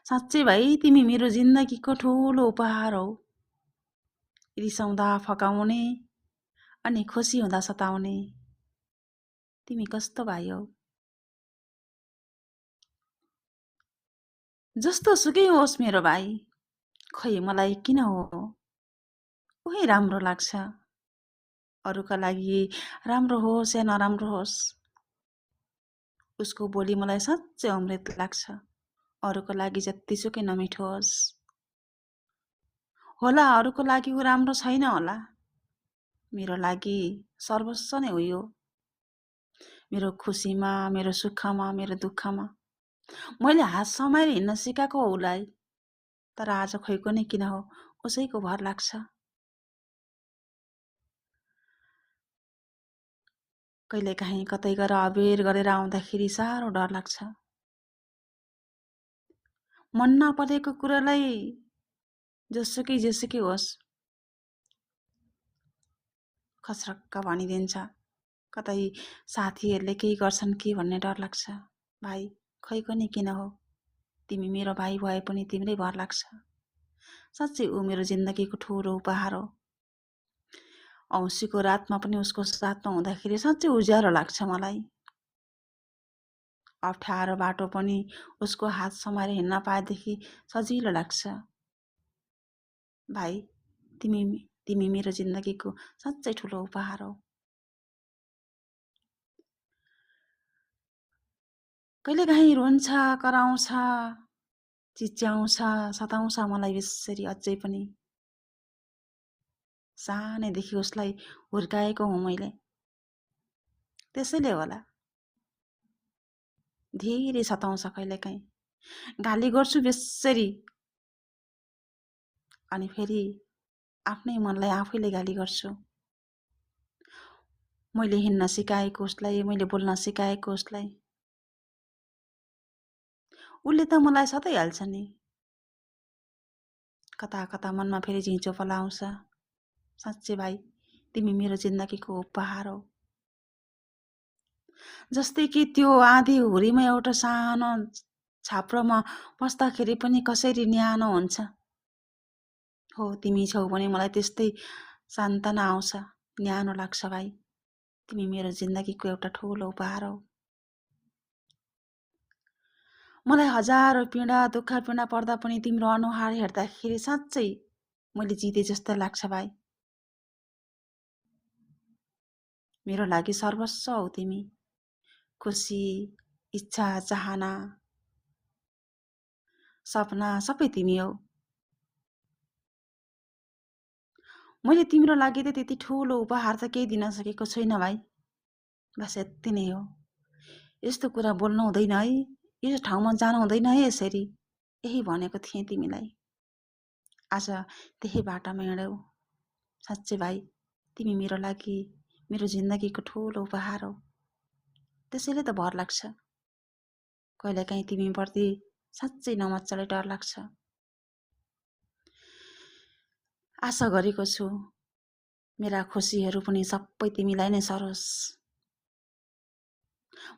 साँच्चै भाइ तिमी मेरो जिन्दगीको ठुलो उपहार हौ। रिसाउँदा फकाउने अनि खुसी हुँदा सताउने तिमी कस्तो भाइ हौ। जस्तो सुकै होस् मेरो भाइ, खै मलाई किन हो उही राम्रो लाग्छ। अरूका लागि राम्रो होस् या नराम्रो होस्, उसको बोली मलाई साँच्चै अमृत लाग्छ। अरूको लागि जत्तिसुकै नमिठो होस्, होला अरूको लागि ऊ राम्रो छैन होला, मेरो लागि सर्वस्व नै हो यो। मेरो खुसीमा, मेरो सुखमा, मेरो दुःखमा मैले हात समाएर हिँड्न सिकाएको हो उसलाई, तर आज खोइको नै किन हो उसैको भर लाग्छ। कहिलेकाहीँ कतै गएर अबेर गरेर आउँदाखेरि साह्रो डर लाग्छ। मन नपरेको कुरालाई जेसुकै होस् खस्रक्क भनिदिन्छ। कतै साथीहरूले केही गर्छन् कि भन्ने डर लाग्छ। भाइ खैको नि किन हो, तिमी मेरो भाइ भए पनि तिम्रै भर लाग्छ। साँच्चै ऊ मेरो जिन्दगीको ठुलो उपहार हो। औँसीको रातमा पनि उसको साथमा हुँदाखेरि साँच्चै उज्यालो लाग्छ मलाई। अप्ठ्यारो बाटो पनि उसको हात समाएर हिँड्न पाएदेखि सजिलो लाग्छ। भाइ तिमी मेरो जिन्दगीको साँच्चै ठुलो उपहार हो। कहिलेकाहीँ रुन्छ, कराउँछ, चिच्याउँछ, सताउँछ मलाई बेसरी अझै पनि। सानैदेखि उसलाई हुर्काएको हुँ मैले, त्यसैले होला धेरै सताउँछ। कहिलेकाहीँ गाली गर्छु बेसरी, अनि फेरि आफ्नै मनलाई आफैले गाली गर्छु। मैले हिँड्न सिकाएको उसलाई, मैले बोल्न सिकाएको उसलाई, उसले त मलाई सताइहाल्छ नि। कता कता मनमा फेरि झिँचो पलाउँछ। साँच्चै भाइ तिमी मेरो जिन्दगीको उपहार हो। जस्तै कि त्यो आँधी हुरीमा एउटा सानो छाप्रोमा पस्दाखेरि पनि कसरी न्यानो हुन्छ, हो तिमी छौ भने मलाई त्यस्तै सान्त्वना आउँछ, न्यानो लाग्छ। भाइ तिमी मेरो जिन्दगीको एउटा ठुलो उपहार हो। मलाई हजारौं पीडा दुःख पीडा पर्दा पनि तिम्रो अनुहार हेर्दाखेरि साँच्चै मैले जिते जस्तो लाग्छ। भाइ मेरो लागि सर्वस्व हौ तिमी। खुसी, इच्छा, चाहना, सपना सबै तिमी हौ। मैले तिम्रो लागि त त्यति ठुलो उपहार त केही दिन सकेको छैन भाइ, बस यति नै हो। यस्तो कुरा बोल्नु हुँदैन है, यस ठाउँमा जानु हुँदैन है यसरी, यही भनेको थिएँ तिमीलाई। आज त्यही बाटामा हिँड्यौ। साँच्चै भाइ तिमी मेरो लागि मेरो जिन्दगीको ठुलो उपहार हो, त्यसैले त भर लाग्छ। कहिलेकाहीँ तिमीप्रति साँच्चै नमच्चाले डर लाग्छ। आशा गरेको छु मेरा खुसीहरू पनि सबै तिमीलाई नै सरोस्।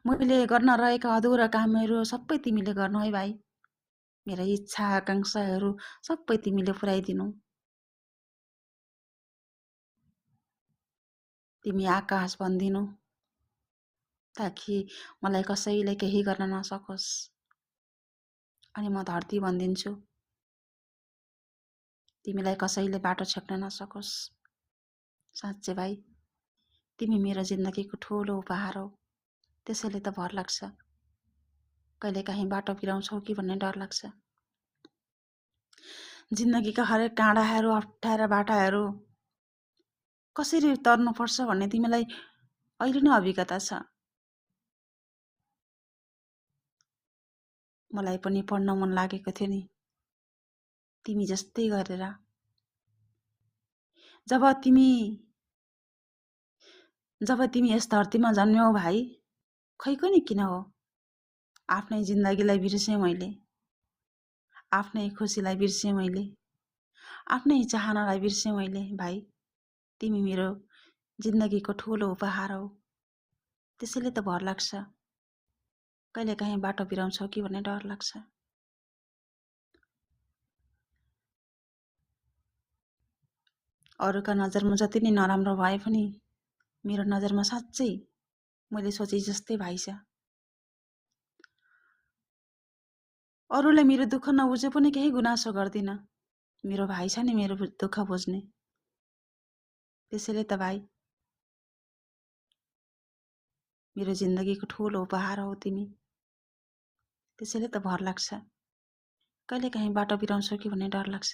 मैले गर्न रहेका अधुरा कामहरू सबै तिमीले गर्नु है भाइ। मेरा इच्छा आकांक्षाहरू सबै तिमीले पुर्याइदिनु। तिमी आकाश बनिदिनु ताकि मलाई कसैले केही गर्न नसकोस्, अनि म धरती बनिदिन्छु तिमीलाई कसैले बाटो छेक्न नसकोस्। साँच्चै भाइ तिमी मेरो जिन्दगीको ठुलो उपहार हो, त्यसैले त भर लाग्छ। कहिलेकाहीँ बाटो बिराउँछौ कि भन्ने डर लाग्छ। जिन्दगीका हरेक काँडाहरू अप्ठ्यारा बाटाहरू कसरी तर्नुपर्छ भन्ने तिमीलाई अहिले नै अभिज्ञता छ। मलाई पनि पढ्न मन लागेको थियो नि तिमी जस्तै गरेर। जब तिमी यस धरतीमा जन्म्यौ भाइ, खैको नि किन हो आफ्नै जिन्दगीलाई बिर्सेँ मैले, आफ्नै खुसीलाई बिर्सेँ मैले, आफ्नै चाहनालाई बिर्सेँ मैले। भाइ तिमी मेरो जिन्दगीको ठुलो उपहार हौ, त्यसैले त भर लाग्छ। कहिलेकाहीँ बाटो बिराउँछौ कि भन्ने डर लाग्छ। अरूका नजरमा जति नै नराम्रो भए पनि मेरो नजरमा साँच्चै मैले सोचे जस्तै भाइ छ। अरूलाई मेरो दुःख नबुझे पनि केही गुनासो गर्दिन। मेरो भाइ छ नि मेरो दुःख बुझ्ने। त्यसैले त भाइ मेरो जिन्दगीको ठुलो उपहार हौ तिमी। त्यसैले त भर लाग्छ। कहिलेकाहीँ बाटो बिराउँछौ कि भन्ने डर लाग्छ।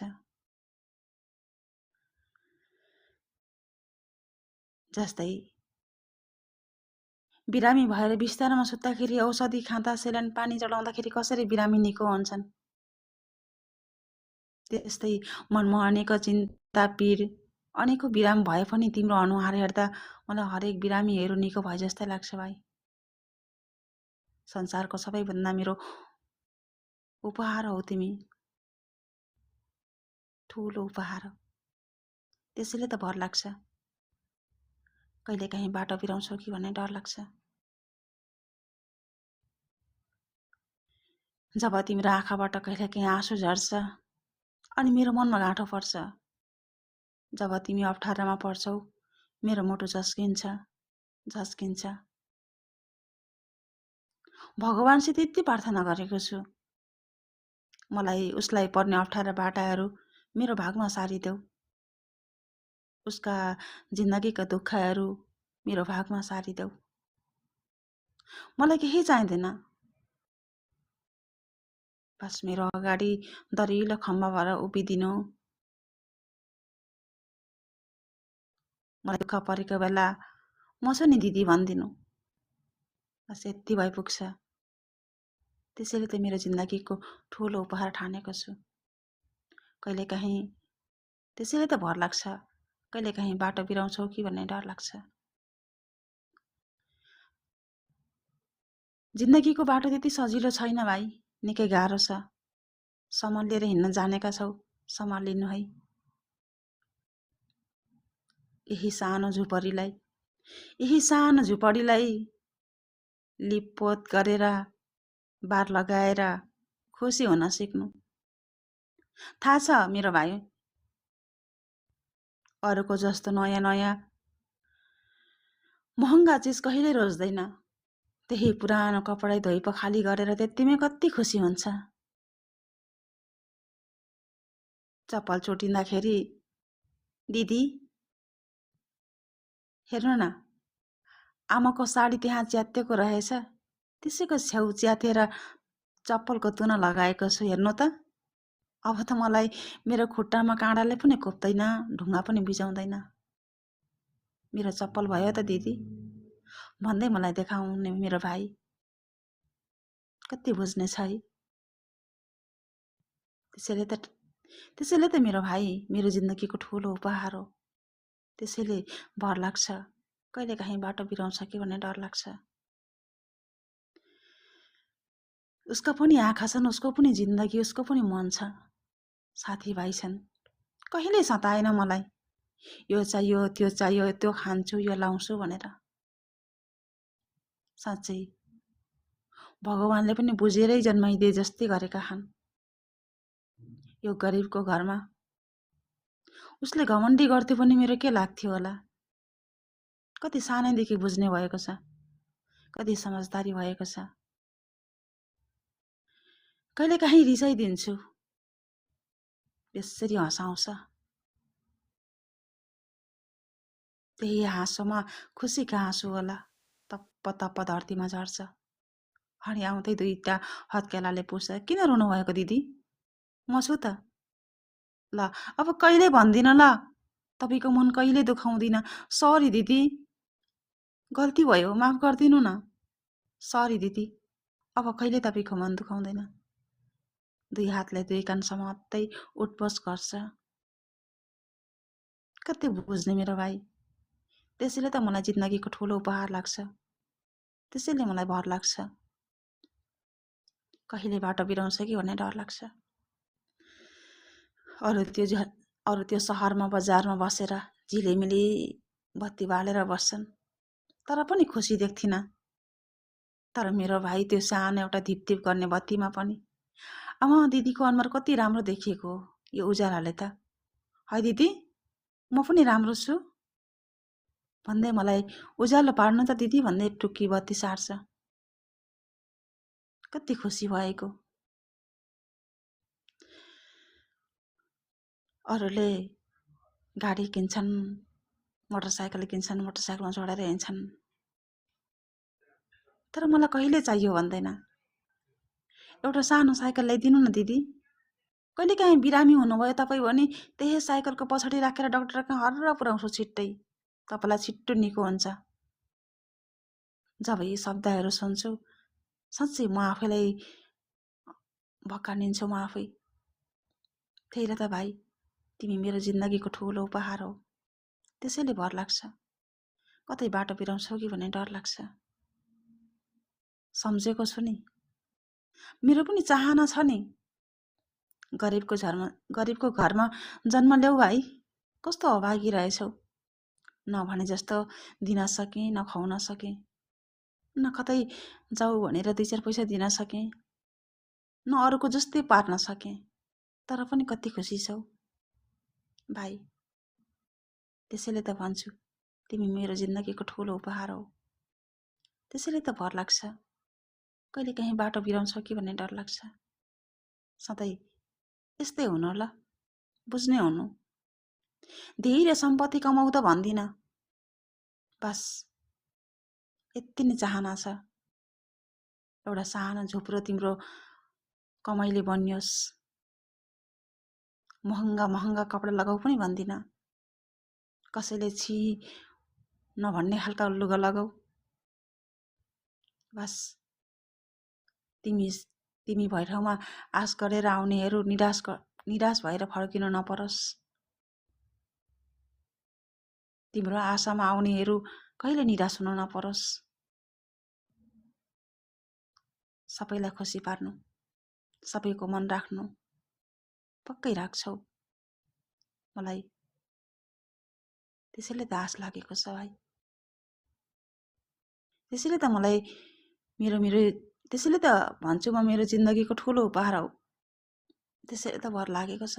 जस्तै बिरामी भएर बिस्तारामा सुत्दाखेरि औषधि खाँदा सेलाइन पानी चढाउँदाखेरि कसरी बिरामी निको हुन्छन्, त्यस्तै मनमा अनेक चिन्ता पीड अनेकौं बिराम भए पनि तिम्रो अनुहार हेर्दा मलाई हरेक बिरामीहरू निको भए जस्तै लाग्छ भाइ। संसारको सबैभन्दा मेरो उपहार हौ तिमी, ठुलो उपहार। त्यसैले त भर लाग्छ। कहिलेकाहीँ बाटो बिराउँछौ कि भन्ने डर लाग्छ। जब तिम्रो आँखाबाट कहिलेकाहीँ आँसु झर्छ अनि मेरो मनमा गाँठो पर्छ, जब तिमी अप्ठ्यारामा पर्छौ मेरो मुटु झस्किन्छ। भगवानसित यति प्रार्थना गरेको छु, मलाई उसलाई पर्ने अप्ठ्यारा बाटाहरू मेरो भागमा सारिदेऊ, उसका जिन्दगीका दुःखहरू मेरो भागमा सारिदेऊ। मलाई केही चाहिँदैन, बस मेरो अगाडि दरिलो खम्बा भएर उभिदिनु, मलाई दुःख परेको बेला म छु नि दिदी भनिदिनु, बस यति भइपुग्छ। त्यसैले त मेरो जिन्दगीको ठुलो उपहार ठानेको छु। कहिलेकाहीँ त्यसैले त भर लाग्छ। कहिलेकाहीँ बाटो बिराउँछौ कि भन्ने डर लाग्छ। जिन्दगीको बाटो त्यति सजिलो छैन भाइ, निकै गाह्रो छ। सम्हालेर हिँड्न जानेका छौ, सम्हालिनु है। यही सानो झुपडीलाई लिपपोत गरेर बार लगाएर खुसी हुन सिक्नु। थाहा छ मेरो भाइ, अरूको जस्तो नयाँ महँगा चिज कहिले रोज्दैन। त्यही पुरानो कपडा धोइ पखाली गरेर त्यतिमै कति खुसी हुन्छ। चप्पल चोटिँदाखेरि दिदी हेर्नु न, आमाको साडी त्यहाँ च्यातेको रहेछ, त्यसैको छेउ च्यातेर चप्पलको तुना लगाएको छु, हेर्नु त। अब त मलाई मेरो खुट्टामा काँडाले पनि कोप्दैन, ढुङ्गा पनि बिजाउँदैन। मेरो चप्पल भयो त दिदी भन्दै मलाई देखाउने मेरो भाइ कति बुझ्ने छ है। त्यसैले त मेरो भाइ मेरो जिन्दगीको ठुलो उपहार हो। त्यसैले भर लाग्छ। कहिलेकाहीँ बाटो बिराउँछ कि भन्ने डर लाग्छ। उसका पनि आँखा छन्, उसको पनि जिन्दगी, उसको पनि मन छ, साथीभाइ छन्। कहिले सताएन मलाई, यो चाहियो त्यो चाहियो, त्यो खान्छु यो लाउँछु भनेर। साँच्चै भगवानले पनि बुझेरै जन्माइदिए जस्तै गरेका छन्। यो गरिबको घरमा उसले घमण्डी गर्थ्यो पनि मेरो के लाग्थ्यो होला। कति सानैदेखि बुझ्ने भएको छ, कति समझदारी भएको छ। कहिलेकाहीँ रिसाइदिन्छु, यसरी हँसाउँछ। त्यही हाँसोमा खुसीका आँसु होला, तप्प तप्प धरतीमा झर्छ। अनि आउँदै दुईटा हत्केलाले पुछ, किन रुनु भएको दिदी? म छु त। ल अब कहिले भन्दिन ल, तपाईको मन कहिले दुखाउँदिन। सरी दिदी, गल्ती भयो, माफ गरिदिनु न। सरी दिदी, अब कहिले तपाईको मन दुखाउँदैन। दुई हातले दुई कान समात्दै उठबस गर्छ। कति बुझ्ने मेरो भाइ। त्यसैले त मलाई जिन्दगीको ठुलो उपहार लाग्छ। त्यसैले मलाई भर लाग्छ। कहिले बाटो बिराउँछ कि भन्ने डर लाग्छ। अरू त्यो सहरमा बजारमा बसेर झिलिमिली बत्ती बालेर बस्छन्, तर पनि खुसी देख्थिन। तर मेरो भाइ त्यो सानो एउटा धिपधिप गर्ने बत्तीमा पनि आमा दिदीको अनुहार कति राम्रो देखिएको यो उज्यालोले त। है दिदी, म पनि राम्रो छु भन्दै मलाई उज्यालो पार्नु त दिदी भन्दै टुक्की बत्ती सार्छ। कति खुसी भएको। अरूले गाडी किन्छन्, मोटरसाइकल किन्छन्, मोटरसाइकलमा चढेर हिँड्छन्, तर मलाई कहिले चाहियो भन्दैन। एउटा सानो साइकल ल्याइदिनु न दिदी। कहिलेकाहीँ बिरामी हुनुभयो तपाईँ भने त्यही साइकलको पछाडि राखेर डाक्टर कहाँ हर्र पुर्याउँछु छिट्टै, तपाईँलाई छिट्टो निको हुन्छ। जब यी शब्दहरू सुन्छु साँच्चै म आफैलाई भक्कानिन्छु म आफै। त्यही र त भाइ, तिमी मेरो जिन्दगीको ठुलो उपहार हो। त्यसैले भर लाग्छ। कतै बाटो बिराउँछौ कि भन्ने डर लाग्छ। सम्झेको छु नि, मेरो पनि चाहना छ नि, गरिबको घरमा जन्म ल्याऊ भाइ। कस्तो अभागी रहेछौ। नभने जस्तो दिन सकेँ, न खुवाउन सकेँ, न कतै जाऊ भनेर 2-4 पैसा दिन सकेँ, न अरूको जस्तै पार्न सकेँ, तर पनि कति खुसी छौ भाइ। त्यसैले त भन्छु तिमी मेरो जिन्दगीको ठुलो उपहार हो। त्यसैले त भर लाग्छ। कहिलेकाहीँ बाटो बिराउँछौ कि भन्ने डर लाग्छ। सधैँ यस्तै हुनु ल, बुझ्ने हुनु। धेरै सम्पत्ति कमाउ त भन्दिन, बस यति नै चाहना छ। एउटा सानो झुप्रो तिम्रो कमाइले बनियोस्। महँगा महँगा कपडा लगाऊ पनि भन्दिन, कसैले छि नभन्ने खालका लुगा लगाऊ। बस तिमी भए ठाउँमा आश गरेर आउनेहरू निराश भएर फर्किनु नपरोस्। तिम्रो आशामा आउनेहरू कहिले निराश हुन नपरोस्। सबैलाई खुसी पार्नु, सबैको मन राख्नु पक्कै राख्छौ मलाई। त्यसैले त आश लागेको छ भाइ। त्यसैले त मलाई त्यसैले त भन्छु म मेरो जिन्दगीको ठुलो उपहार हो। त्यसैले त भर लागेको छ।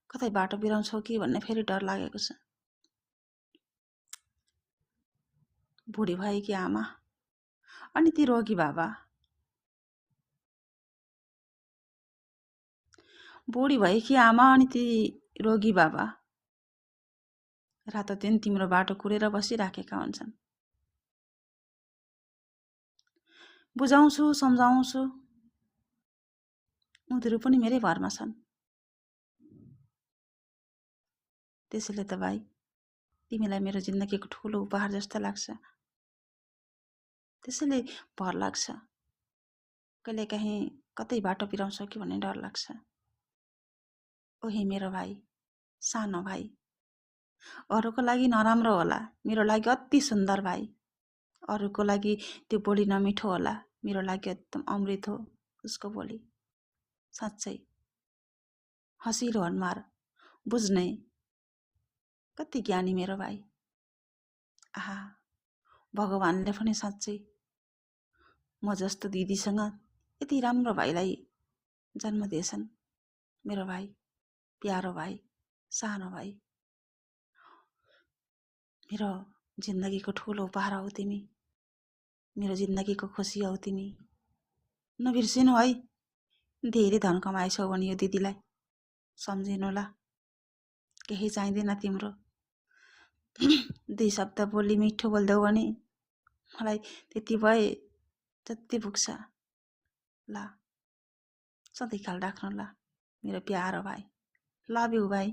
कतै बाटो बिराउँछौ कि भन्ने फेरि डर लागेको छ। बुढी भएकी आमा अनि ती रोगी बाबा। बुढी भएकी आमा अनि ती रोगी बाबा रातो दिन तिम्रो बाटो कुरेर बसिराखेका हुन्छन्। बुझाउँछु, सम्झाउँछु, उनीहरू पनि मेरै भरमा छन्। त्यसैले त भाइ, तिमीलाई मेरो जिन्दगीको ठुलो उपहार जस्तो लाग्छ। त्यसैले भर लाग्छ। कहिलेकाहीँ कतै बाटो बिराउँछौ कि भन्ने डर लाग्छ। ओहे मेरो भाइ, सानो भाइ, अरूको लागि नराम्रो होला, मेरो लागि अति सुन्दर भाइ। अरूको लागि त्यो बोली नमिठो होला, मेरो लागि एकदम अमृत हो उसको बोली। साँच्चै हँसिलो अनुहार, बुझ्ने, कति ज्ञानी मेरो भाइ। आहा, भगवानले पनि साँच्चै म जस्तो दिदीसँग यति राम्रो भाइलाई जन्म दिएछन्। मेरो भाइ, प्यारो भाइ, सानो भाइ, मेरो जिन्दगीको ठुलो उपहार हौ तिमी। मेरो जिन्दगीको खुसी हौ तिमी। नबिर्सिनु है। धेरै धन कमाएछौ भने यो दिदीलाई सम्झिनु ल। केही चाहिँदैन तिम्रो। 2 शब्द बोली मिठो बोल्देऊ भने मलाई त्यति भए जति पुग्छ। ल, सधैँ ख्याल राख्नु ल मेरो प्यारो भाइ। लभ यु भाइ।